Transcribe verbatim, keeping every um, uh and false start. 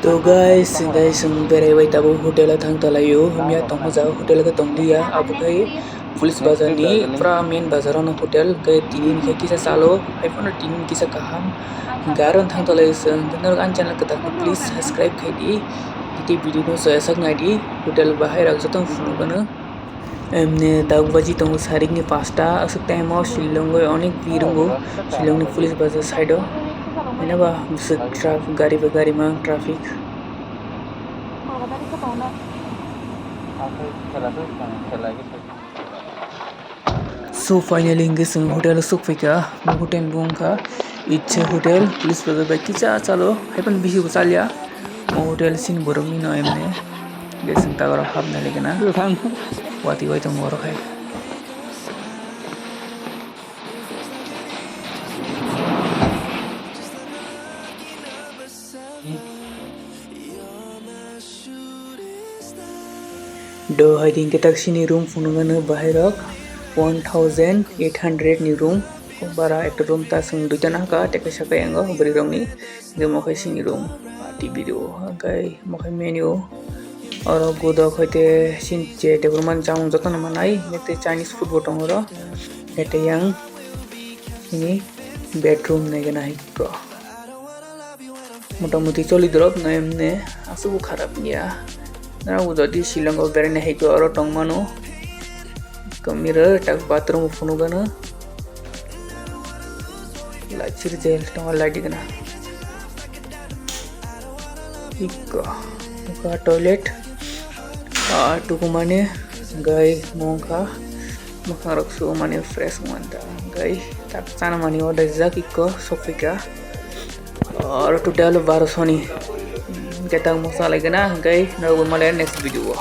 To guys, guys, chwng berai bai tabuk hotel o thang talaio. Hamya tongma jaga hotel khe tong liya. Abo khe Police Bazar ni pura main bazar o no hotel. Khe tini ni khe kisa chalo, hai phano tini ni kisa kaham. Hingkhe aro thang talaio chwng. Norok ani channel kwtal khe please subscribe khai di. Tei video no soya sak nai di. Hotel bahai rok joto phunuk gano. Emne dak baji tongo sarikni pasta, aswk time o Shillong o onek bhir wngo, Shillong ni police bazar side o. Haino ba bwswk traf-, gari bai gari mang traffic. So finally hingke chwng hotel o sukphaikha, bo hotel ni bung wngkha Ichhe Hotel, police bazar bai kisa chalo, haiphano bisi bo chalya. O hotel sini borok ni no emne. Hingke chwng ta oro hapnai lagi na. Thang. Watwi bai tongo oro khai. Do hai din ke tak sini room phunukgano bahai rok one thousand eight hundred ni room. Bara ekta room ta chwng duita nahaka, tei kaisa khe ango bwrwi rokni. Hingke mo khe sini room, T V do, hingke mo khe menu. Oro godok hoite sini je tebol man chamung jotono manai, hingke tei Chinese food bo tongo oro. Hingke tei yang ini bedroom nai gana hai ko. Motamoti choli drop no emne aswk bo kharap ya. Nang bo jodi Shillong o berai nai hai ko oro tong mano. Ko mirror tak bathroom phunukgano. Light siri jel tongo light gana. Ikko, ikko toilet. Ah, tukumani gai mongkha. Mwkhang rok su mani fresh manta. Gai tak chana mani order jak ikko sopika. Or total baro soni. Kita mosa lagi na gai no male next video.